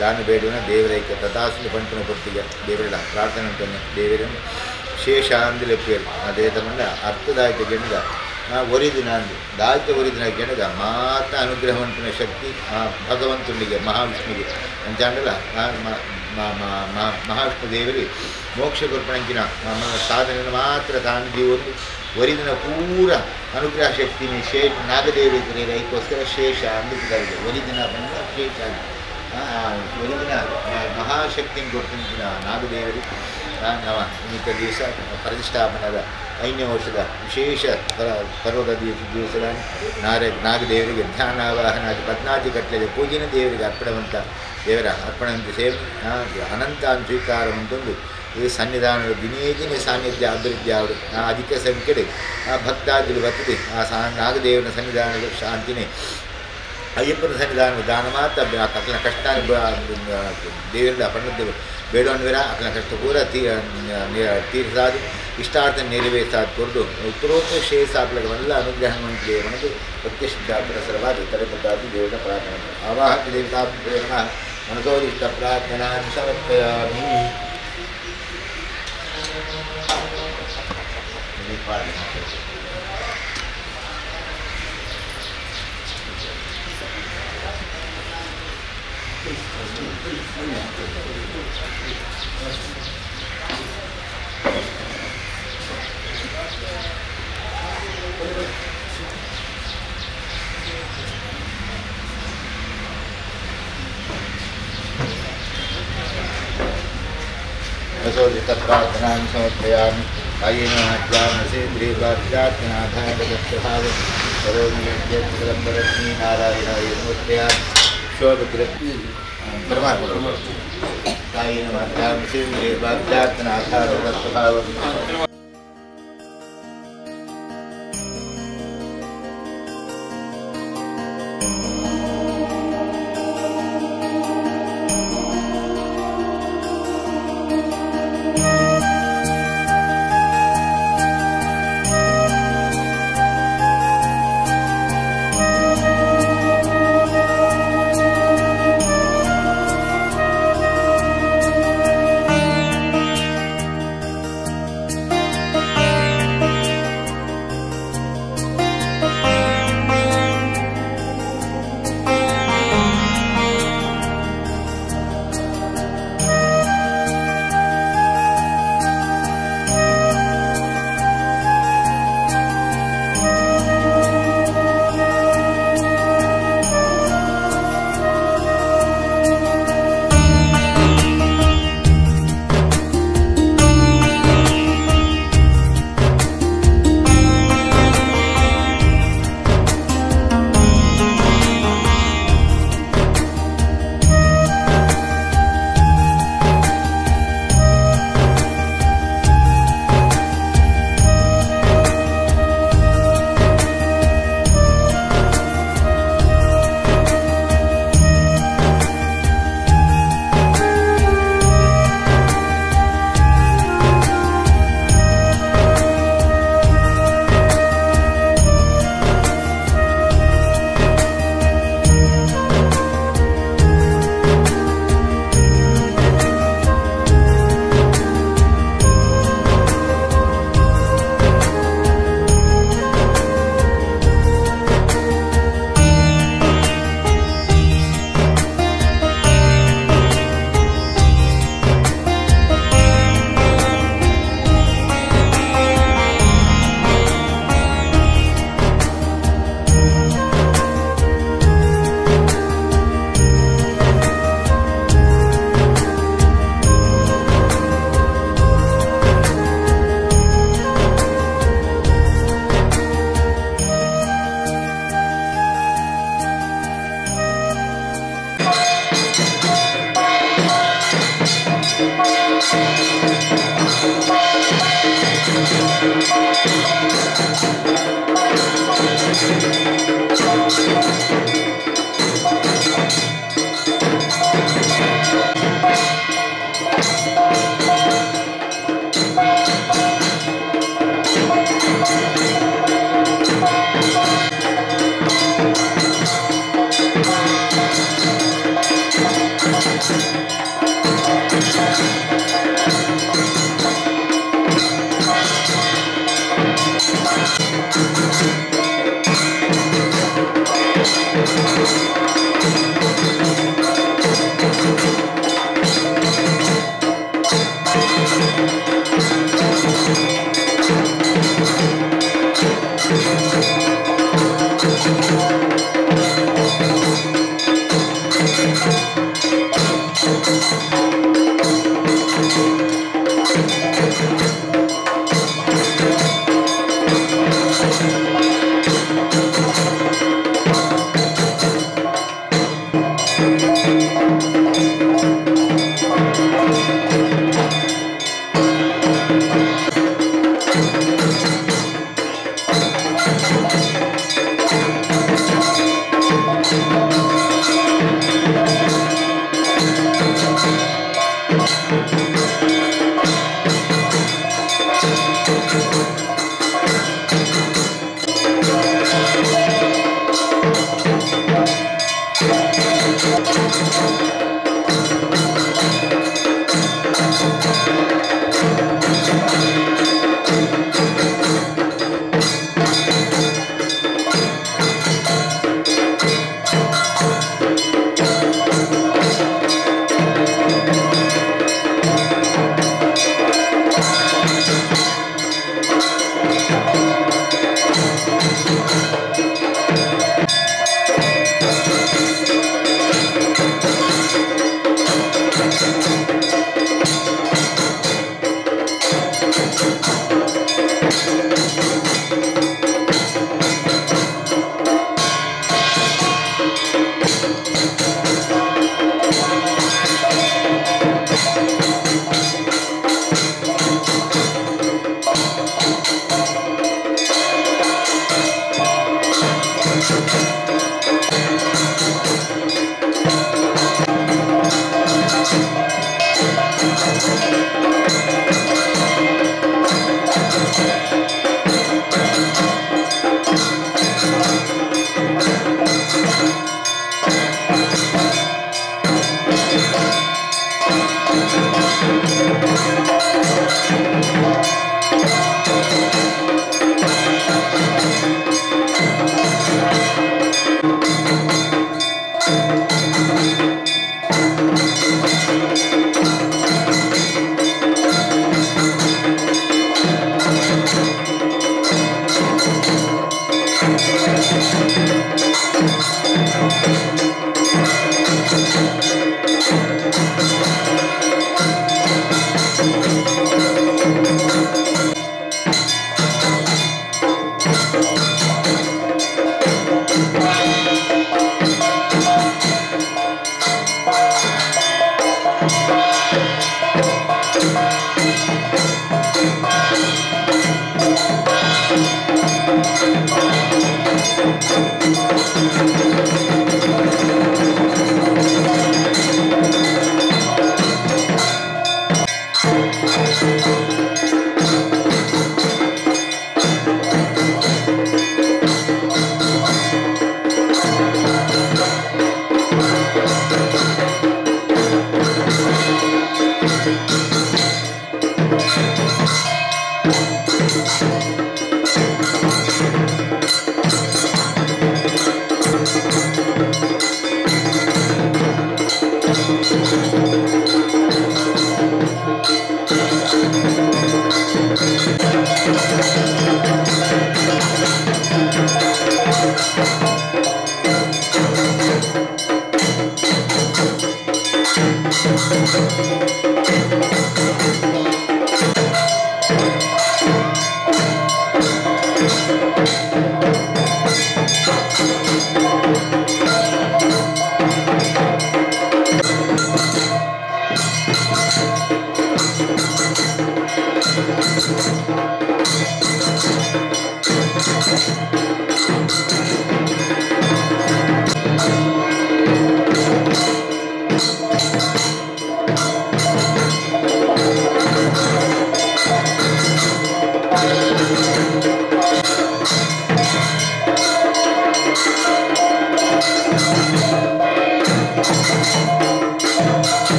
ದಾನ ಬೇಡುವನ ದೇವರೈಕ ತಥಾಸ್ತು ಪಂಪುನ ಪೊರ್ತಿಗೆ ದೇವರ ಪ್ರಾರ್ಥನೆ ಅಂತಾನೆ ದೇವರನ್ನು ಶೇಷ ಅಂದು ಲೆಪ್ಪೇರು ಅದೇ ತಗೊಂಡ ಅರ್ಥದಾಯಕ ಗೆಣಗ ಒರಿದಿನ ಅಂದು ದಾಯ್ತ ಒರಿದಿನ ಗೆಣಗ ಮಾತ ಅನುಗ್ರಹ ಉಂಟಿನ ಶಕ್ತಿ ಆ ಭಗವಂತನಿಗೆ ಮಹಾವಿಷ್ಣುವಿಗೆ ಅಂಚಾಂಡಲ ಮಹಾವಿಷ್ಣು ದೇವರಿ ಮೋಕ್ಷ ಕೊರ್ಪಣಂಕಿನ ಸಾಧನೆ ಮಾತ್ರ ತಾನು ಜೀವೊಂದು ಒರಿದಿನ ಪೂರ ಅನುಗ್ರಹ ಶಕ್ತಿನಿ ಶೇ ನಾಗದೇವರಿಗೆ ಐಕ್ಕೋಸ್ಕರ ಶೇಷ ಅಂದು ಒರಿದಿನ ಬಂದ ಶೇಷ ಒರಿದಿನ ಮಹಾಶಕ್ತಿನ ಕೊಡ್ತಿನ ನಾಗದೇವರಿ ನವ ಇನ್ನಿತ ದಿವಸ ಪ್ರತಿಷ್ಠಾಪನದ 5ನೇ ವರ್ಷದ ವಿಶೇಷ ಪರ್ವದ ದಿವಸದ ನಾಗದೇವರಿಗೆ ಧ್ಯಾನಾವಾಹನ ಪದ್ನಾದಿ ಕಟ್ಟಲೆ ಪೂಜೆನ ದೇವರಿಗೆ ಅರ್ಪಣವಂತ ದೇವರ ಅರ್ಪಣವಂತ ಸೇವೆ ಅನಂತ ಸ್ವೀಕಾರ ಅಂತಂದು ಈ ಸನ್ನಿಧಾನದ ದಿನೇ ದಿನೇ ಸಾನ್ನಿಧ್ಯ ಅಭಿವೃದ್ಧಿ ಅವರು ಆ ಅಧಿಕ ಸಂಖ್ಯೆ ಆ ಭಕ್ತಾದಿಗಳು ಬರ್ತದೆ ಆ ಸಾ ನಾಗದೇವನ ಸನ್ನಿಧಾನದ ಶಾಂತಿನೇ ಅಯ್ಯಪ್ಪನ ಸನ್ನಿಧಾನ ದಾನ ಮಾತ್ರ ಅಕಲ ಕಷ್ಟ ದೇವರಿಂದ ಪಣ್ಣದ್ದು ಬೇಡವನ್ವಿರ ಅಕಲ ಕಷ್ಟ ಪೂರ ತೀರ್ಸಾದು ಇಷ್ಟಾರ್ಥ ನೆರವೇರಿಸಾದ ಕೊರದು ಉತ್ತರೋತ್ತರ ಶ್ರೇಯಸ್ಸಾಪ್ಲಗವೆಲ್ಲ ಅನುಗ್ರಹ ದೇವನದು ಪ್ರತ್ಯಕ್ಷ ತಲೆಪಟ್ಟಾದ ದೇವರ ಪ್ರಾರ್ಥನೆ ಆವಾಹಕ ದೇವತಾ ಪ್ರೇರಣ ಮನಸೋದಿಷ್ಟ ಪ್ರಾರ್ಥನಾ ಸಮರ್ಪಯಾಮಿ. प्रार्थनां समर्पयामि. कायेन वाचा मनसेन्द्रियैर्वाक्यात्मनाथाय दत्तभावं करोमि यद्यत्कलम्बरत्नी नारायणाय समर्पयामि. शोभकृत् परमात्मा कायेन वाचा मनसेन्द्रियैर्वाक्यात्मनाथाय दत्तभावं.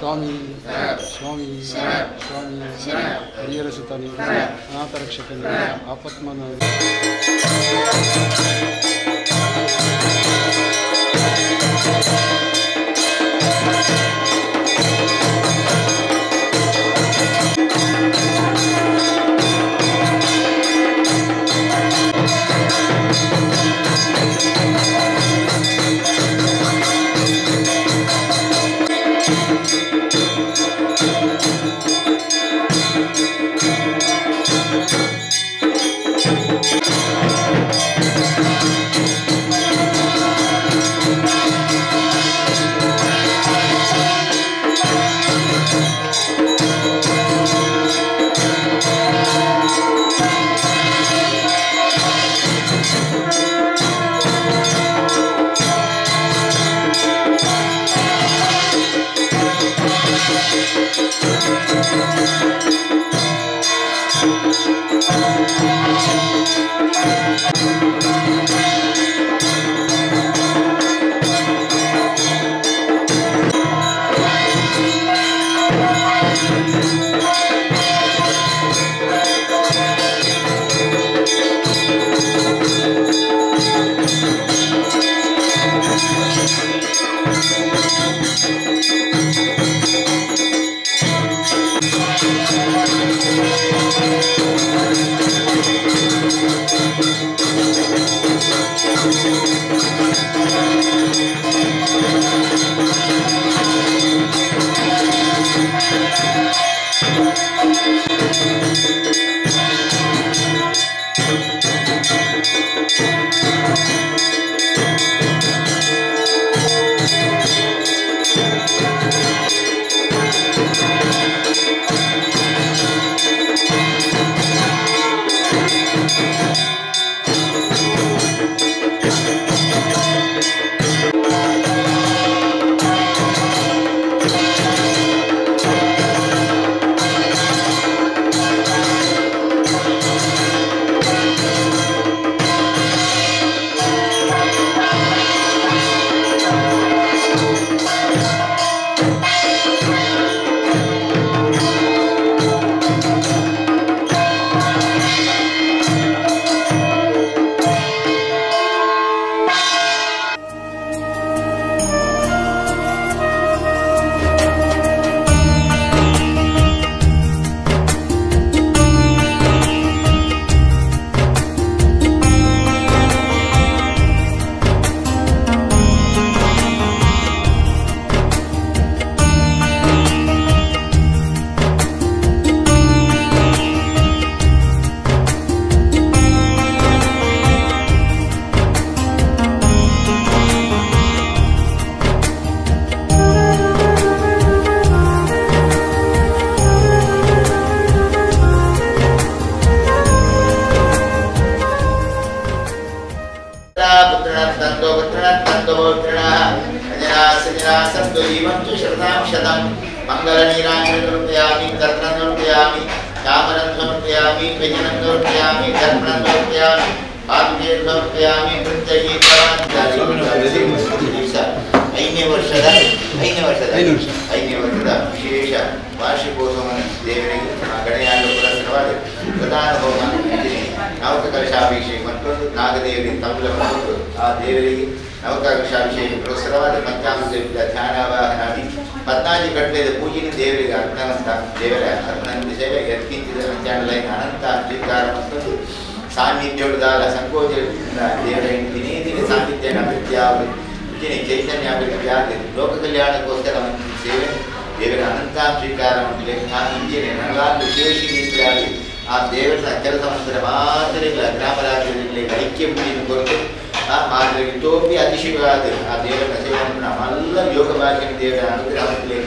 स्वामी स्वामी स्वामी हरिहर सुतने अनाथ रक्षकने आपत्मन Thank ಪುತ್ರಣಸ್ತಂತೋ ಪುತ್ರಣಸ್ತಂತೋ ಪೌತ್ರಿಣಃ ಅಜನಾ ಸಜನಾ ಸಂತು ಜೀವಂತು ಶತಾಂ ಶತಂ ಮಂಗಲ ನೀರಾಂಜನ ಸಮರ್ಪಯಾಮಿ ತರ್ಪಣಂ ಸಮರ್ಪಯಾಮಿ ಚಾಮರಂ ಸಮರ್ಪಯಾಮಿ ವ್ಯಜನಂ ಸಮರ್ಪಯಾಮಿ ದರ್ಪಣಂ ಸಮರ್ಪಯಾಮಿ ಪಾದುಕೆ ಸಮರ್ಪಯಾಮಿ ದಿವಸ ಐದನೇ ವರ್ಷದ ವಿಶೇಷ ವಾರ್ಷಿಕೋತ್ಸವವನ್ನು ದೇವರಿಗೆ ಗಣಯಾಗ ಪುರಸ್ಕರವಾದ ಪ್ರಧಾನ ಹೋಮ ನವಕ ಕಲಶಾಭಿಷೇಕ ಮತ್ತೊಂದು ನಾಗದೇವರಿಗೆ ತಮ್ಲವನ್ನು ಕೊಟ್ಟು ಆ ದೇವರಿಗೆ ನವಕ ಕಲಶಾಭಿಷೇಕ ಪುರಸ್ಕರವಾದ ಪಂಚಾಮೃತ ಧ್ಯಾನಾವಾಹನಾದಿ 14 ಕಟ್ಟಲೆದ ಪೂಜೆನ ದೇವರಿಗೆ ಅರ್ಪಣವಂತ ದೇವರ ಅರ್ಪಣ ಸೇವೆ ಎತ್ಕಿಂಚಿದ ಪಂಚಾಂಡಲೈನ ಅನಂತ ಸ್ವೀಕಾರ ಮತ್ತೊಂದು ಸಾನ್ನಿಧ್ಯೋದಾಲ ಸಂಕೋಚ ದೇವರ ದಿನೇ ದಿನೇ ಸಾನ್ನಿಧ್ಯ ಅಭಿವೃದ್ಧಿ ಆಗುತ್ತದೆ ಚೈತನ್ಯ ಅಭಿವೃದ್ಧಿ ಆಗಿದೆ. ಲೋಕ ಕಲ್ಯಾಣಕ್ಕೋಸ್ಕರ ಒಂದು ಸೇವೆ ದೇವರ ಅನಂತ ಸ್ವೀಕಾರ ಮಾಡಲಿ. ಆ ಇಂಜಿನ ನನಗಾದ ವಿಶೇಷ ರೀತಿಯಾಗಿ ಆ ದೇವರ ಕೆಲಸ ಮಾಡಿದರೆ ಮಾತ್ರ ಇಲ್ಲ ಗ್ರಾಮರಾಜ್ಯದಲ್ಲಿ ಐಕ್ಯ ಬುದ್ಧಿಯನ್ನು ಕೊರತೆ ಆ ಮಾತ್ರ ಟೋಪಿ ಅತಿಶಯವಾದ ಆ ದೇವರ ಸೇವೆ ನಾವೆಲ್ಲ ಯೋಗ ಭಾಗ್ಯ ದೇವರ ಅನುಗ್ರಹ ಮಾಡಲಿ.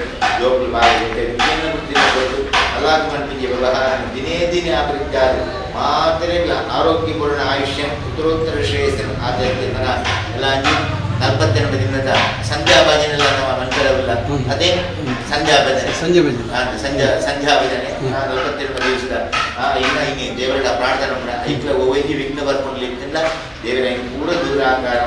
ಯೋಗ ಭಾಗ್ಯ ವಿಜ್ಞಾನ ಬುದ್ಧಿಯನ್ನು ಕೊಟ್ಟು ಅಲ್ಲಾಹ ಮನ್ಪಿಗೆ ವ್ಯವಹಾರ ದಿನೇ ದಿನೇ ಅಭಿವೃದ್ಧಿ ಆದ ಮಾತ್ರ ಇಲ್ಲ ಆರೋಗ್ಯಪೂರ್ಣ ಆಯುಷ್ಯ ಉತ್ತರೋತ್ತರ ಶ್ರೇಯಸ್ಸನ್ನು ಆಚರಿಸಿದ ಎಲ್ಲ 42 ದಿನದ ಸಂಧ್ಯಾ ಭಜನೆ ನಮ್ಮ ಮಂಟರವಿಲ್ಲ, ಅದೇ ಸಂಧ್ಯಾ ಭಜನೆ ಸಂಧ್ಯಾ ಭಜನೆ 42 ದಿವಸದ ಇನ್ನ ಹಿಂಗೆ ದೇವರ ಪ್ರಾರ್ಥನೆ ಐಕ್ಲ ಒಯ್ಯಿ ವಿಘ್ನ ಬರ್ಕೊಂಡಿಲ್ಲ ದೇವರ ಐನು ಪೂರ ದೂರ ಆಕಾರ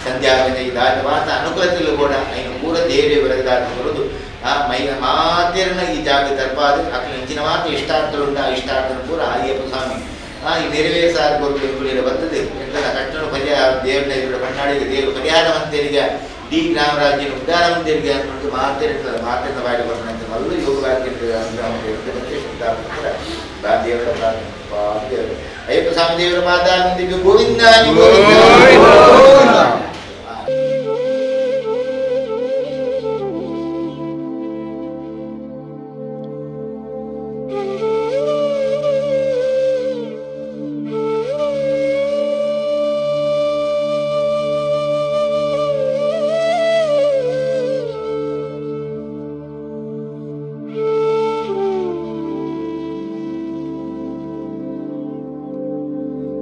ಸಂಧ್ಯಾ ಭಜನೆ ಇದಾದ ಮಾತ್ರ ಅನುಕೂಲತೆಯಲ್ಲೂ ಕೂಡ ಐನು ಪೂರ ದೇವರೇ ಬರೆದಾದ ಬರೋದು ಆ ಮೈ ಮಾತೇರನ ಈ ಜಾಗ ತರ್ಪಾದ ಅక్కడ ಇಂಚಿನ ಮಾತ್ರ ಇಷ್ಟಾರ್ಥಗಳು ಆ ಇಷ್ಟಾರ್ಥನ ಪೂರ ಅಯ್ಯಪ್ಪ ಸ್ವಾಮಿ ಆ ಈ ನೆರವೇರಿಸಾರ ಎಂಬುದು ಬರ್ತದೆ ಎಂತ ಕಟ್ಟಣ ಪರಿಹಾರ ದೇವರ ಇವರ ಕಣ್ಣಾಡಿಗೆ ದೇವರು ಪರಿಹಾರ ಮಂತೇರಿಗೆ ಡಿ ಗ್ರಾಮರಾಜ್ಯನ ಉದ್ಧಾರ ಮಂತೇರಿಗೆ ಅನ್ನೋದು ಮಾತೇರ್ತದೆ ಮಾತೇನ ಬಾಯಿ ಬರ್ತಾನೆ ಮಲ್ಲು ಯೋಗ ದೇವರ ಪ್ರಾರ್ಥನೆ ದೇವರು ಅಯ್ಯಪ್ಪ ಸ್ವಾಮಿ ದೇವರ ಮಾತಾಡಿಗೆ Govinda Govinda.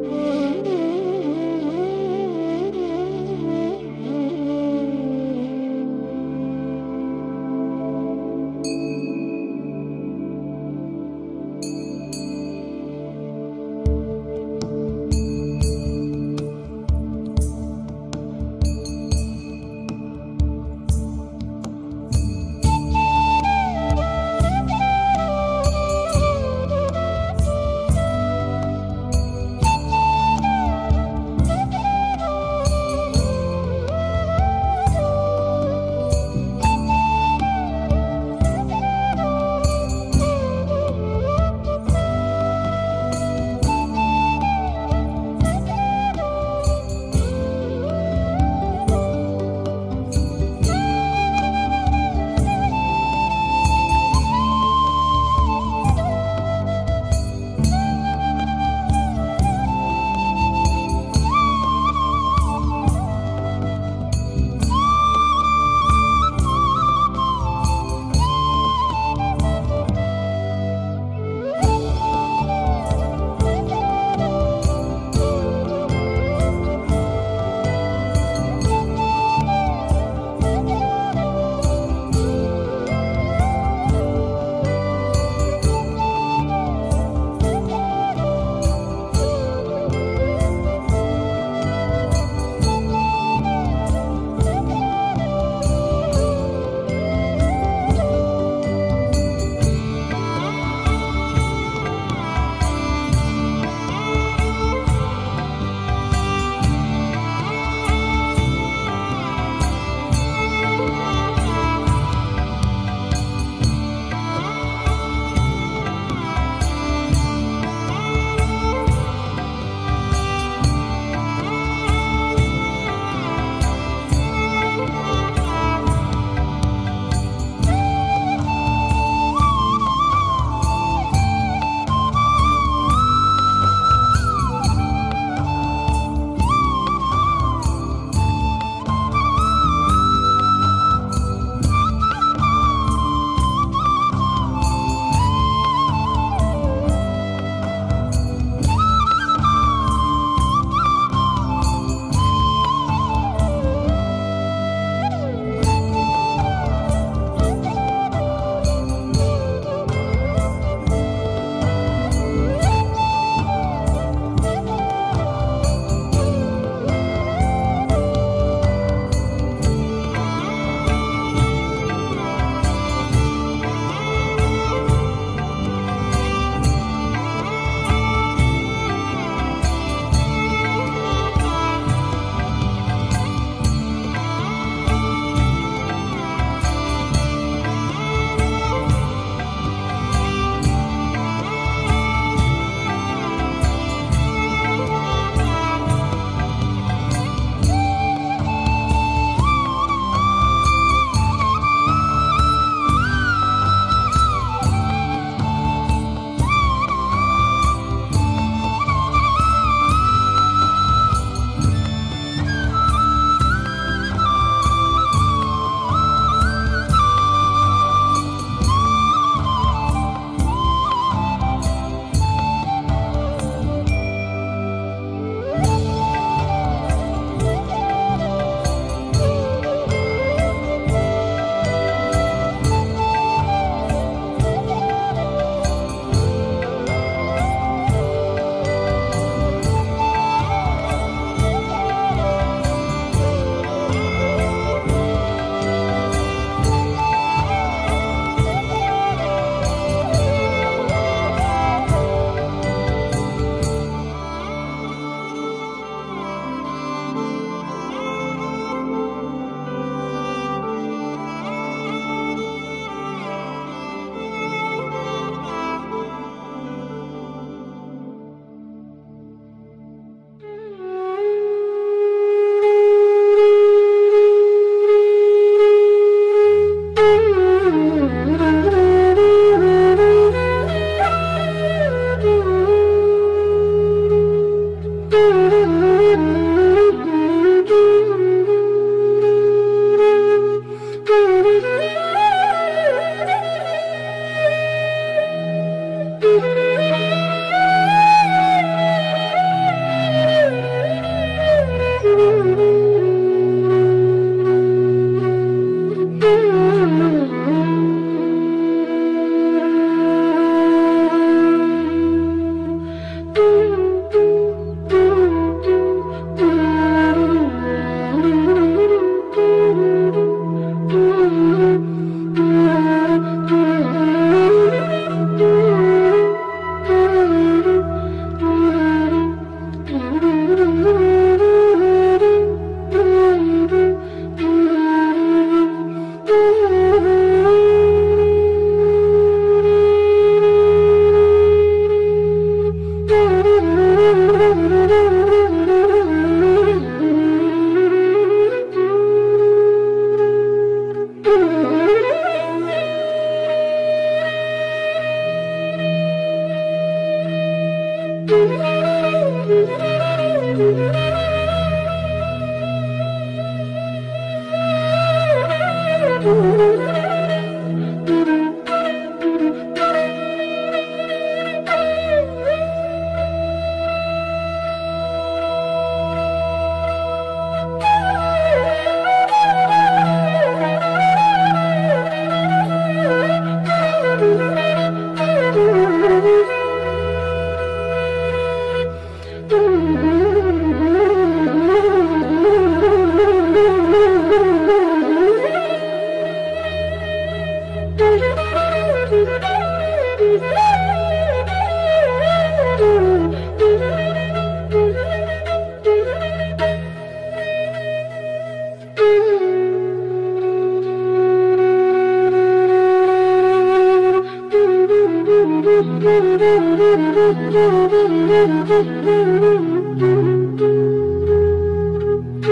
Mm-hmm.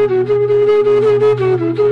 Thank you.